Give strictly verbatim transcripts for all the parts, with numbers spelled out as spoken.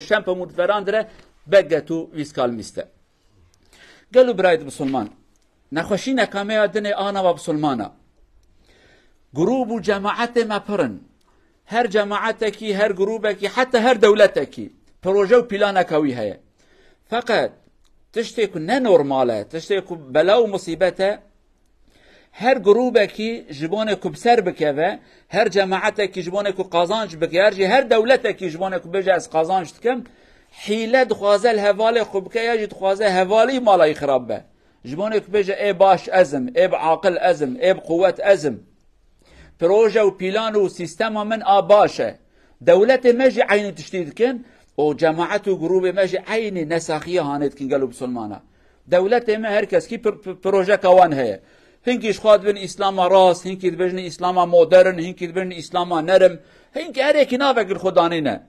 Şempemûn feran dire, begge tu vîskalmîste. Gelo birayê bisilman, nexweşîneka me ya dinê a nava bisilmana. Grûb û cemaetê me pir in. Her cemaetekî, her grûbekî, heta her dewletekî proje û planeka wî heye. Feqet tiştê ku ne normal e, tiştê ku bela û musîbet e, her grûbekî ji bonê ku bi ser bikeve, her cemaetekî ji bonê ku qazanç bike, her jî her dewletekî ji bonê ku bêje ez qazanç dikim, hîle dixwaze li hevalê xwe bike ya jî dixwaze hevalî mala wî xirab be. Ji bonê ku bêje ê baş ez im, ê bi aqil ez im, ê bi quwet ez im. Proje û plan û sîstema min a baş e. Dewletê me jî eynî tiştî dikin û cemaet û grûbê me jî eynî nesaxiyê hanê dikin gelo bisilmana. Dewletê me her keskî pir-, pir-, projeka wan heye. Hinkî ji xwe dibin Îslama rast, hinkî dibêjin Îslama modern, hinkî dibêjin Îslama nerim. Hinkî her yekî navek li xwe danîne.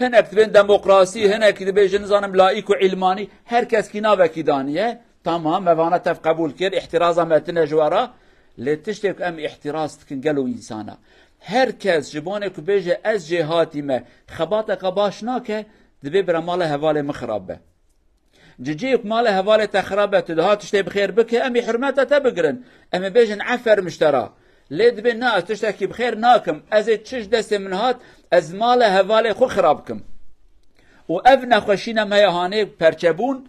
Hinek dibên demokrasî, hinek dibêjin nizanim laîk û îlmanî. Her keskî navekî daniye. Tamam, me vana tev qebûl kir, îhtiraza me tine ji we re. Lê tiştê ku em îhtiraz dikin gelo însana. Her kes ji bonê ku bêje ez jêhatî me, xebateka baş nake, dibê bira mala hevalê min xirab be. Ciciyê ku mala hevalê te xirab be, tu diha tiştê bi xêr bike, em ê hurmeta te bigirin. Em ê bêjin efer min ji te re. Lê dibê na, ez tiştekî bi xêr nakim. Ez ê çi ji destê min hat, ez mala hevalê xwe xirab kim. Û ev nexweşîna me ya hanê perçebûn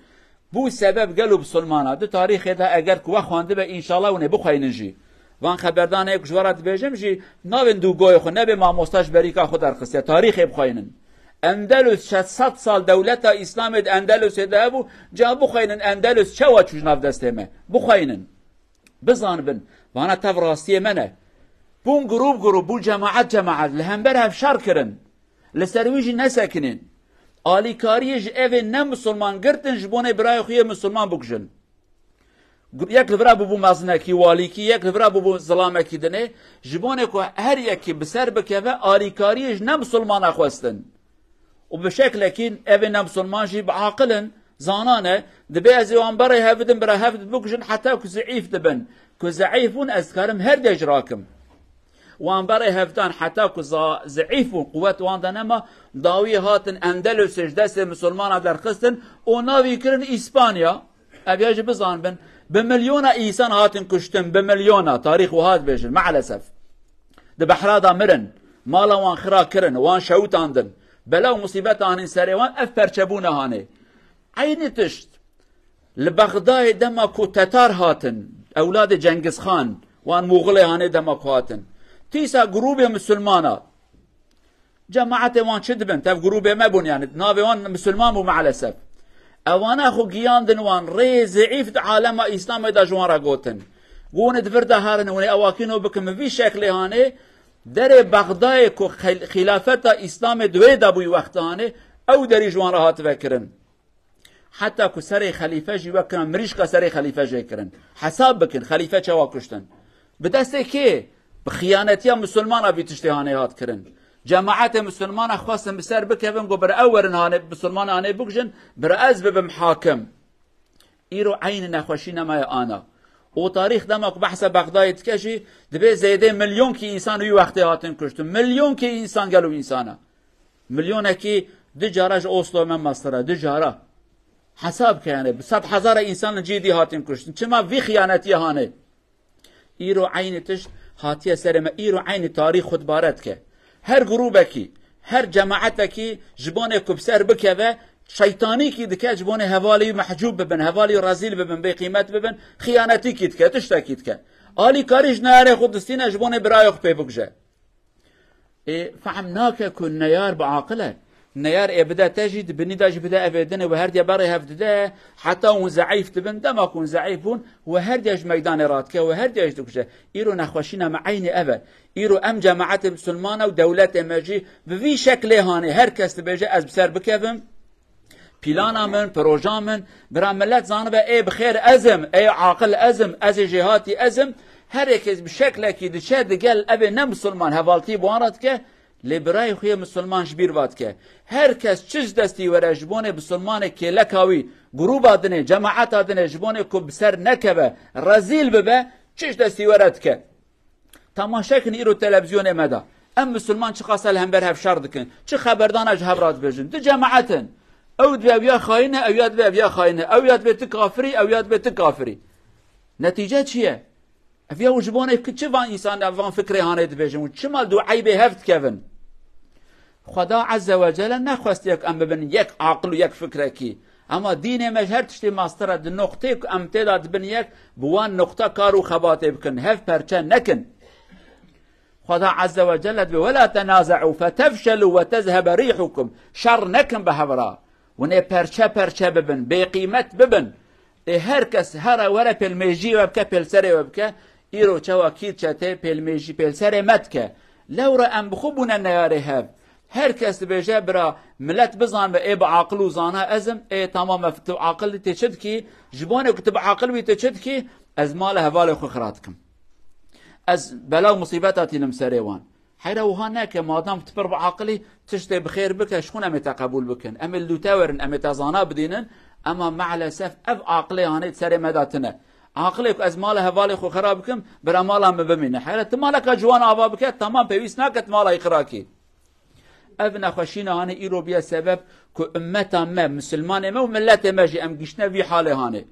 bû sebeb gelo bisilmana. Di tarîxê de eger ku we xwendibe, înşallah hûn ê bixweynin jî. Van xeberdanê ku ji we re dibêjim jî nabên dûgoyê xwe, nebê mamosta ji berîka xwe derxistiye. Tarîxê bixweynin. Endelus şeş sed sal dewleta Îslamê di Endelusê de hebû, ca bixweynin Endelus çawa çû ji nav destê me. Bixweynin. Bizanibin. Vana tev rastiyê me ne. Bûn grûb grûb, bûn cemaet cemaet. Li hember hev şer kirin. Li ser wî jî nesekinên. Alîkariyê ji evên ne misilman girtin ji bonê birayê xwe yê misilman bikujin. Yek li vira bûbû mezinekî, walîkî, yek li vira bûbû zilamekî dinê. Ji bonê ku her yekî bi ser bikeve, alîkariyê ji ne misilmana xwestin. Û bi şeklekî evê ne misilman jî bi aqil in, zana ne, dibê ez ê wan berê hev bidim, bira hev bikujin heta ku zeîf dibin. Ku zeîf bûn, ez dikarim her dej rakim. Wan berê hevdan heta ku za-, zeîf bûn, quwet wan de nema, dawiyê hatin Endelusê ji destê misilmana derxistin û navî kirin Îspanya. Ev ya jî bizanibin, bi milyona însan hatin kuştin, bi milyona, tarîx wiha dibêjin, maalesef. Di behra de mirin, mala wan xira kirin, wan şewitandin, bela û musîbet anîn serê wan, ev perçebûna hanê. Eynî tişt. Li Bexdayê dema ku Tetar hatin, ewladê Cengiz Xan, wan Moxilê hanê dema ku hatin. Tîsa grûbê misilmana, cemaetê wan çi dibin? Tev grûbê me bûn, yani navê wan misilman bû maalesef. Ewana xwe giyandin wan rê zeîf di alema Îslamê de ji wan re gotin. Gonê di vir de herin, hûn ê ewakîno bikin, min vî şeklê hanê, derê Bexdayê ku xel-, xîlafeta Îslamê di wê de bûyî wexta hanê, ew derî ji wan re hative kirin. Heta ku serê xelîfe jî wek kirin, mirîşka serê xelîfe jê kirin. Hesab bikin, xelîfe çawa kuştin. Bi destê kê? Bi xiyanetiya misilmana vî tiştê hanê hat kirin. Cemaetê misilmana xwestin bi ser bikevin, got, bira ew werin hanê, misilman hanê bikujin, bira ez bibim hakim. Îro eynî nexweşîna me ya ana. Û tarîx dema ku behsa Bexdayê dike jî, dibê zêdê milyonkî însan wî wextê hatin kuştin. Milyonkî însan gelo însan e. Milyonekî du cara ji Oslo me mestir e, du cara. Hesab ke yani, bi sed hezara însan li cî dî hatin kuştin. Çima vî xiyanetiyê hanê? Îro eynî tişt hatiye serê me, îro eynî tarîx xwe dibare dike. Her grûbekî, her cemaetekî ji bonê ku bi ser bikeve, şeytanîkî dike ji bonê hevalî mehcûb bibin, hevalî rezîl bibin, bêqîmet bibin, xiyanetîkî dike, tiştekî dike. Alîkarî ji neyarê xwe distîne ji bonê birayê xwe pê bikuje. Ê, fehm nake ku neyar bi aqil e. Neyar ê bide te jî, di binî de jî bide evê dinê, we her diye berê hev dide, heta hûn zeîf dibin, dema ku hûn zeîf bûn, we her diye ji meydanê radike, we her diye jî dikuje. Îro nexweşîna me eynî ev e. Îro em cemaetê misilmana û dewletê me jî bi vî şeklê hanê, her kes dibêje ez bi ser bikevim, Plana min, proja min, bira millet zanibe, ê bi xêr ez im, ê aqil ez im, ez ê jêhatî ez im. Her yekê bi şeklekî diçe digel evê ne misilman hevaltî bi wan re dike, lê birayê xwe yê misilman ji bîr va dike. Her kes çi ji destî were ji bonê misilmanê kêleka wî, grûba dinê, cemaeta dinê, ji bonê ku bi ser nekeve, rezîl bibe, çi ji destî were dike. Temaşe kin îro televîzyonê me de. Em misilman çiqas li hember hev şer dikin, çi xeberdana ji hev re dibêjin. Du cemaet in. Ew dibe ev ya xayîn e, ew ya dibe ev ya xayîn e. Ew ya dibe tu kafirî, ew ya dibe tu kafirî. Netîce çi ye? Ev ya û ji bo ne çi van însan, van fikrê hanê dibêjin û çima du eybê hev dikevin? Xweda Azze ve Celle nexwestiye ku em bibin yek aqil û yek fikrekî. Ema dînê me ji her tiştê mastir e, di noqtê ku em tê de dibin yek, bi wan noqta kar û xebatê bikin, hev perçe nekin. Xweda Azze ve Celle dibe, "Ve la tenaze'u fetefşelu ve tezhebe rihukum." Şer nekin bi hev re. Hûn ê perçe perçe bibin, bêqîmet bibin. Ê her kes here were pêlmêjiyê we bike, pêlserê we bike. Îro çawa kîr çetê pêlmêjî pêlserê me dike. Lewre em bi xwe bûne neyarê hev. Her kes dibêje, bira, milet bizanbe ê bi aqil û zana ez im, ê tamam e, tu aqil dî tê çi dikî? Ji bonê ku tu bi aqil bî tê çi dikî? Ez mala hevalê xwe xira dikim. Ez bela û musîbeta tînim serê wan. Heyra wiha neke, madam tu pir bi aqilî, tiştê bi xêr bike, ji xwe em ê te qebûl bikin. Em ê li dû te werin, em ê te zana bidînin, ema maalesef ev aqilê hanê di serê me de tine. Aqilê ku ez mala hevalê xwe xira bikim, bira mala min bimîne. Heyra tu maleka ciwan ava bike, tamam, pêwîst nake tu mala wî xira kî. Ev nexweşîna hanê îro bûye sebeb ku ummeta me, misilmanê me û miletê me jî em giştine vî halê hanê.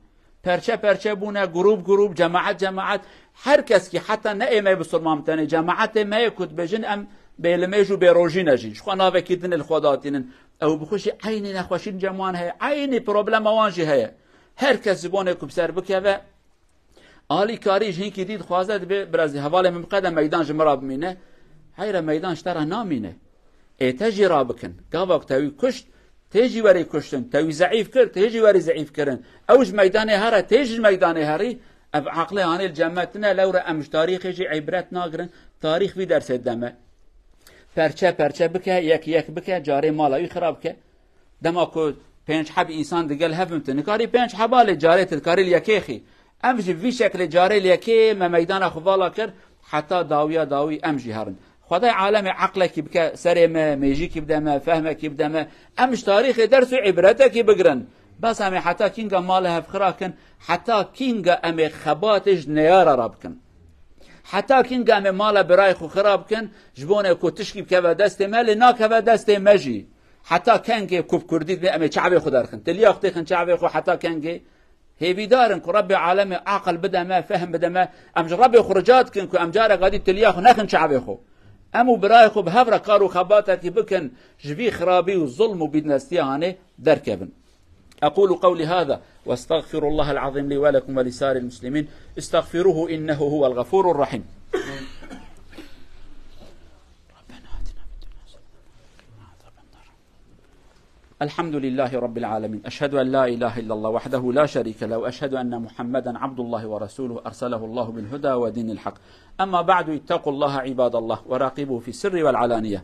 Perçe perçe bûne, grûp grûp, cemaet cemaet. Her kes kî heta ne ê me bisilman bi tenê, cemaetê me yê ku dibêjin em bêlimêj û bêrojî ne jî. Ji xwe navekî din li xwe datînin. Ew bi xwe jî eynî nexweşîn cem wan heye, eynî problema wan jî heye. Her kes ji bonê ku bi ser bikeve, alîkarî ji hinkî dî dixwaze, dibê, biraz hevalê min biqede meydan ji min re bimîne. Heyre meydan ji te re namîne. Ê te jî rabikin. Gava ku te wî kuşt, tê jî werî kuştin. Te wî zeîf kir, tê jî werî zeîf kirin. Ew ji meydanê here, tê jî ji meydanê herî. Ev aqlê hanê li cem me tine, lewre em ji tarîxê jî îbret nagirin. Tarîx vî dersê deme. Perçe perçe bike, yek yek bike, carê mala wî xira bike. Dema ku pênc heb însan digel hev in, tu nikarî pênc heba lê, carê tu dikarî li yekê xî. Em jî vî şeklê carê li yekê me meydana xwe vala kir, heta dawiya dawî em jî herin. Xwedayê alemê eqlekî bike serê me, mêjîkî bide me, fehmekî bide me. Em ji tarîxê ders û îbretekî bigirin. Bes em ê heta kînga mala hev xira kin, heta kînga em ê xebatê ji neyara re bikin. Heta kînga em ê mala birayê xwe xira bikin, ji bo ne ku tişkî bikeve destê me, lê nakeve destê me jî. Heta kengê ku bi kurdî dibê em ê çavê xwe derxin. Tiliya xwe têxin çavê xwe heta kengê. Hêvîdar in ku Rebbê alemê aqil bide me, fehm bide me. Em ji Rebbê xwe rica dikin ku em careka dî tiliya xwe nexin çavê xwe. Em û birayê xwe bi hev re kar û xebatekî bikin, ji vî xirabî û zulm û bîdnestiya hanê derkevin. أقول قولي هذا وأستغفر الله العظيم لي ولكم ولسائر المسلمين. استغفروه إنه هو الغفور الرحيم. ربنا آتنا في الدنيا حسنة وفي الآخرة حسنة وقنا عذاب النار. الحمد لله رب العالمين. أشهد أن لا إله إلا الله وحده لا شريك له، وأشهد أن محمدا عبد الله ورسوله أرسله الله بالهدى ودين الحق. أما بعد، اتقوا الله عباد الله، وراقبوه في السر والعلانية.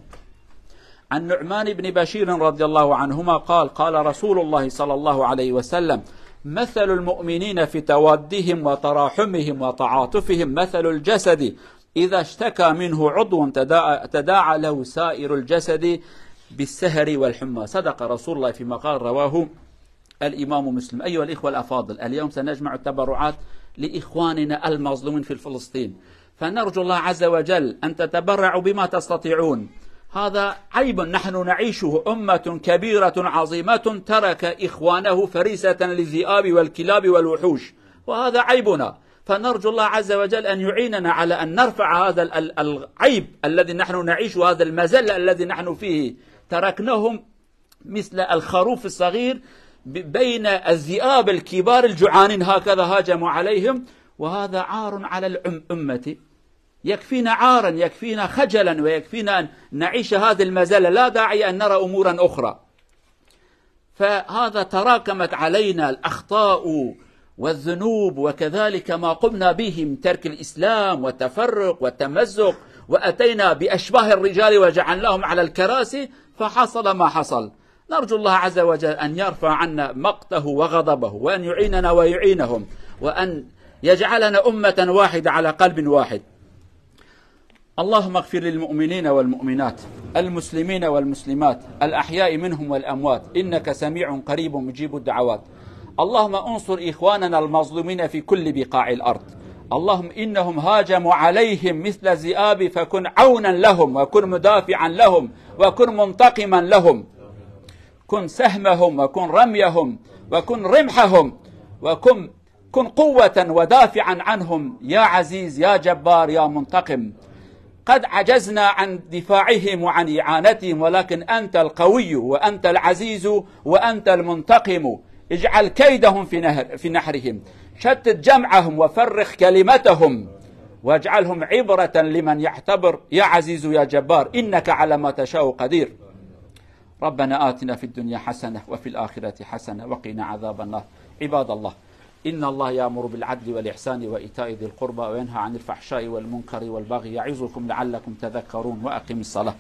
عن نعمان بن بشير رضي الله عنهما قال: قال رسول الله صلى الله عليه وسلم: مثل المؤمنين في توادهم وتراحمهم وتعاطفهم مثل الجسد إذا اشتكى منه عضو تداعى، تداعى له سائر الجسد بالسهر والحمى. صدق رسول الله فيما قال، رواه الإمام مسلم. أيها الإخوة الأفاضل، اليوم سنجمع التبرعات لإخواننا المظلومين في فلسطين، فنرجو الله عز وجل أن تتبرعوا بما تستطيعون. هذا عيب نحن نعيشه، أمة كبيرة عظيمة ترك إخوانه فريسة للذئاب والكلاب والوحوش، وهذا عيبنا. فنرجو الله عز وجل أن يعيننا على أن نرفع هذا ال-، ال-، العيب الذي نحن نعيشه، هذا المذلة الذي نحن فيه. تركناهم مثل الخروف الصغير ب-، بين الذئاب الكبار الجوعانين، هكذا هجموا عليهم، وهذا عار على الأم-، أمة. يكفينا عارا، يكفينا خجلا، ويكفينا أن نعيش هذه المذلة، لا داعي أن نرى أمورا أخرى. فهذا تراكمت علينا الأخطاء والذنوب، وكذلك ما قمنا به من ترك الإسلام والتفرق والتمزق، وأتينا بأشباه الرجال وجعلناهم على الكراسي، فحصل ما حصل. نرجو الله عز وجل أن يرفع عنا مقته وغضبه، وأن يعيننا ويعينهم، وأن يجعلنا أمة واحدة على قلب واحد. اللهم اغفر للمؤمنين والمؤمنات، المسلمين والمسلمات، الأحياء منهم والأموات، إنك سميع قريب مجيب الدعوات. اللهم انصر إخواننا المظلومين في كل بقاع الأرض. اللهم إنهم هاجموا عليهم مثل الذئاب فكن عونا لهم وكن مدافعا لهم وكن منتقما لهم. كن سهمهم وكن رميهم وكن رمحهم وكن، كن قوة ودافعا عنهم يا عزيز يا جبار يا منتقم. قد عجزنا عن دفاعهم وعن إعانتهم، ولكن أنت القوي وأنت العزيز وأنت المنتقم. اجعل كيدهم في نهر، في نحرهم. شتت جمعهم وفرق كلمتهم واجعلهم عبرة لمن يعتبر يا عزيز يا جبار، إنك على ما تشاء قدير. ربنا آتنا في الدنيا حسنة وفي الآخرة حسنة وقنا عذاب النار. عباد الله، إن الله يأمر بالعدل والإحسان وإيتاء ذي القربى وينهى عن الفحشاء والمنكر والبغي يعظكم لعلكم تذكرون. وأقم الصلاة.